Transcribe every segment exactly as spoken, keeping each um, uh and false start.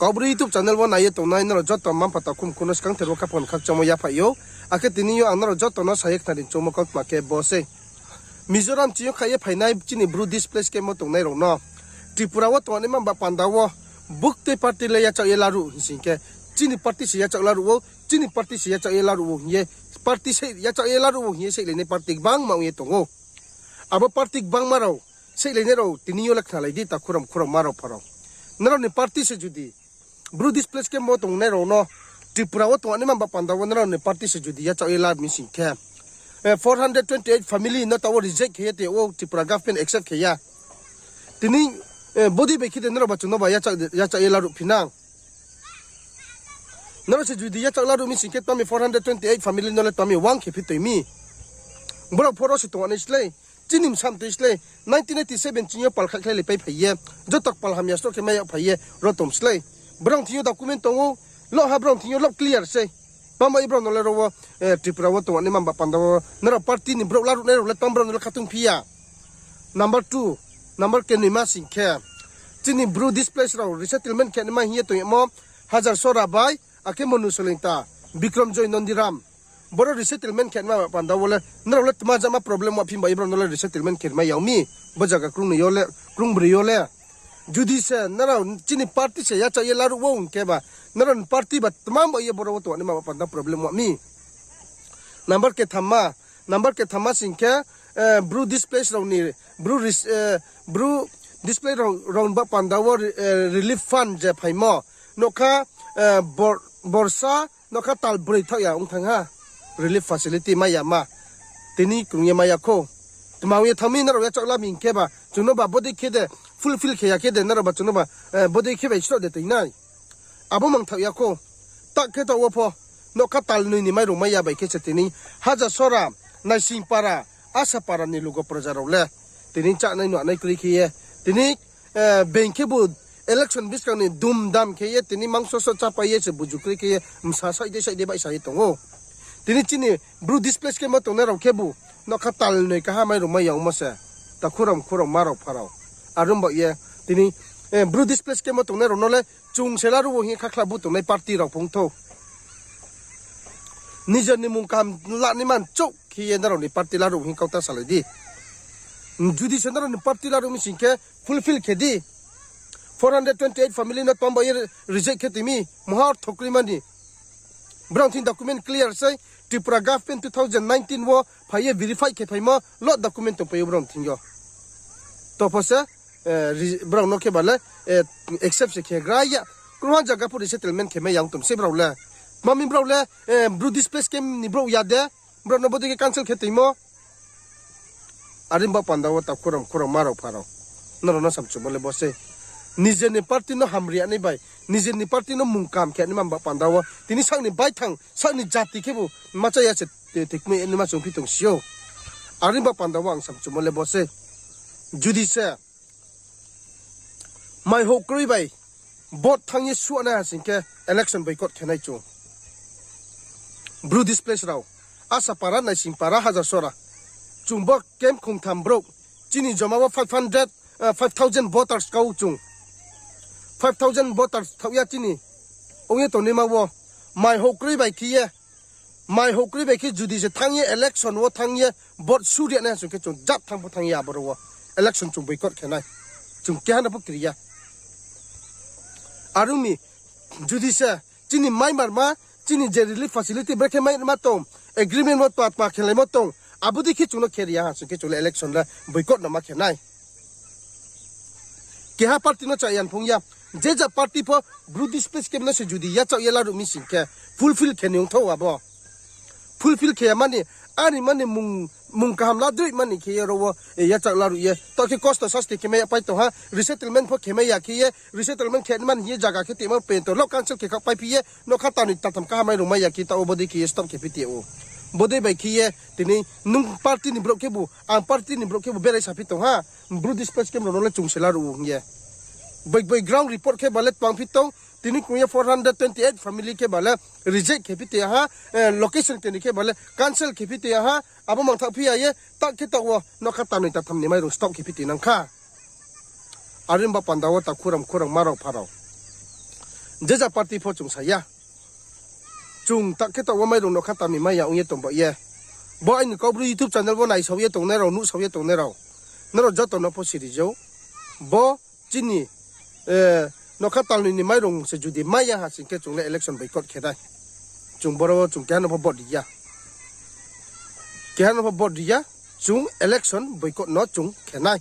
Kaubru YouTube channel wo nai ye tongnai nrao joto mma-mpha takhu mkhu no skangther wo khaphang khakchangmo yaphaih ou. Akhe tini yo ang nrao joto no sa ye khnari choungmo kautma khe bo sei. Mizoram chini yo kha ye phainai chini Bru displace camp wo tongnai rao no Tripura wo tongnaima ba panda wo buktui party le yachaoh ye laruh hing sing khe, chini party se yachaoh laruh ou, chini party se yachaoh ye laruh ou hing ye, party se yachaoh ye laruh ou hing ye seihlainai party gbangma ong ye tong ou. Abo party gbangma rao seihlainai rao tini yo le khnalai di, takhu rao mkhu rao mma rao mpha rao. Nrao ni party se judi Bru displace camp wo tongnai rao no Tripura wo tongnaima ba panda wo nrao ni party se judi yachaoh ye la mi sing khe, four hundred twenty eight family no taoh wo reject khe ye tong ou, Tripura government accept khe ya. Tini bodei bai khe de nrao ba chung no ba yachaoh ye laruh phi nang. Nrao se judi yachaoh laruh mi sing khe tma mi four hundred twenty eight family no le tma mi uang khe phi toi mi. Brao pho ro se tongnai slei, chini bsa mtoi slei, nineteen eighty seven chini yo pal khaihkhlai le pai phai ye, joto pal hamya sroh khe mai yag phai ye ro tong slei. Brao thing yo document tong ou, loh ha brao thing yo loh clear sei. Tma bai brao no le ro wo, Tripura wo tongnaima ba panda wo nrao party ni brouh laruhnai rao le tma brao no le khatung phi ya. Number two, number kenoima sing khe, chini Bru displace rao resettlement khe naima hing ye tong yagmo Hajar Sora bai, akhe Monu Solingta, Bikram Joy, Nondiram. Boro resettlement khe naima ba panda wo le nrao le tma jama problem wa phi ba ye brao no le resettlement khe mai yag mi, bo zaga krungnoi yo le, krungbroi yo le. Judi se nrao chini party se yachaoh ye laruh ou hing khe ba, nrao ni party ba tma ba ye boro wo tongnaima ba panda problem wa mi. Number kethamma, number kethamma sing khe, Bru displace rao ni, Bru displace rao, rao ni ba panda wo relief fund je phaimo, nokha, borsa nokha tal broi thaoh ya ong thanng ha, relief facility mai ya ma. Tini krung ye mai ya khou. Tma ong ye thanng mi nrao yachaoh la mi hing khe ba chung no ba bodei khe de, fulfill khe ya khe de nrao ba chung no ba bodei khe bai sroh de toi nai. Abo mang thaoh ya khou. Ta khe taoh wo pho nokha tal noi ni mairung mai ya bai khe se tini Hajar Sora, Naisingpara, Asapara ni lugo proja rao le tini chánai nuhnai kroi khe ye, tini being khebu election buskang ni dumdam khe ye tini mangso so chápai ye se buju kroi khe ye bsa saih dei saih dei baihsa ye tong ou. Tini chini Bru displace camp wo tongnai rao khebu nokha tal noi kaha mairung mai ya ongmo se, takhu rao mkhu rao mma rao mpha rao. Are ong ba ye tini Bru displace camp wo tongnai rao no le chung se laruh ou hing ye khakhla bu tongnai party rao phung thou. Nijer ni mung kaham lanaima chouh khe ye nrao ni party laruh hing kau ta salai di. Judi se nrao ni party laruh mi sing khe fulfill khe di. Four hundred twenty eight family no tma ba ye reject khe tong mi, mungha ortho kroima ni. Brao thing document clear sei, Tripura government two thousand nineteen wo phai ye verify khe phaimo lo document tongpai ou brao thing yo. To pho se, brao no khe ba le accept se khe gra ya. Krungha zaga pho resettlement khe mai ya ong tong se brao le. Tma mi brao le Bru displace camp ni brouh ya de, brao no bodei khe cancel khe toimo. Are ba panda wo takhu rao mkhu rao mma rao mpha rao, nrao no samchumo le bo sei. Nijer ni party no hamri ya nai bai, nijer ni party no mung kaham khe naima ba panda wo tini sak ni baithang, sak ni jati khebu ma cha ya se, thikmai naima chung phi tong si ou. Are ba panda wo ang samchumo le bo sei. Judi se mai houhkroi bai vote thanng ye suanai ha sing khe election boycott khe nai chung. Bru displace rao, Asapara, Naisingpara, Hajar Sora. Chung bo camp khongtham brouh, chini joma wo five hundred, five thousand voters kau chung. Five thousand voters thaoh ya chini. Ong ye tongnaima wo mai houhkroi bai khe ye, mai houhkroi bai khe judi se thanng ye election wo thanng ye vote suri ya nai ha sing khe chung jat thanng pho thanng ye aboro wo election chung boycott khe nai. Chung keha no pho kri ya. Are ong mi, judi se chini maimarma, chini je relief facility brekhe maima tong, agreement wo tma tma khelaimo tong, abo dei khe chung no khe ri ya ha sing khe chung le election le boycott no ma khe nai. Keha party no cha ya phung ya. Je ja party pho Bru displace camp no se judi yachaoh ye laruh mi sing khe fulfill khe ni ong thou abo. Fulfill khe ya mani, ani mani mung kaham ladroih mani khe ye ro wo yachaoh laruh ye. Taoh khe kosto sasti khe mai ya pai tong ha, resettlement pho khe mai ya khe ye, resettlement khe mani hing ye zaga khe tongmo pento lo cancel khe kha paiphi ye, nokha tanoi tatham kaha mairung mai ya khe taoh wo bodei khe ye stop khe phi tong ou. Bodei bai khe ye tini nung party ni brouh khebu, ang party ni brouh khebu berai saphi tong ha, Bru displace camp rao no le chung se laruh ou hing ye. Boi boi ground report khe ba le tmang phi tong, tini kung ye four hundred twenty eight family khe ba le reject khe phi tong ha, location keni khe ba le cancel khe phi tong ha, abo mangthaoh phi ya ye, ta khe taoh wo nokha tanoi tatham ni mairung stop khe phi tong nang kha. Are ba panda wo takhu rao mkhu rao mma rao mpha rao, je ja party pho chung sa ya. Chung ta khe taoh wo mairung nokha tal ni mai ya ong ye tong ba ye. Bo aini Kaubru YouTube channel wo naisao ye tongnai rao, nuhsao ye tongnai rao, nrao joto no pho siri ou. Bo chini nokha tal ni ni mairung se judi mai ya ha sing khe chung le election boycott khe nai. Chung boro wo chung keha no pho vote ri ya. Keha no pho vote ri ya, chung election boycott no chung khe nai.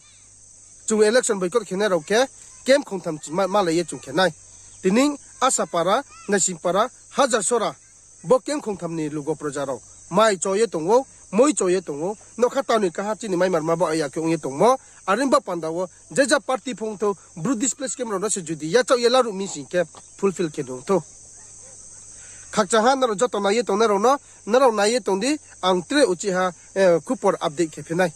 Chung election boycott khe nai rao khe camp khongtham chi ma, malai ye chung khe nai. Tini Asapara, Naisingpara, Hajarsora, bo camp khongtham ni lugo proja rao mai cho ye tong ou, moi cho ye tong ou, nokha tal ni kaha chini mai marma ba ya khe ong ye tongmo, are ba panda wo je ja party pho ong thou, Bru displaced camp rao no se judi yachaoh ye laruh mi sing khe fulfill khe nung thou. Khakchang ha nrao joto nai ye tongnai rao no, nrao nai ye tong di, ang tre uchih ha khupor update khe phi nai.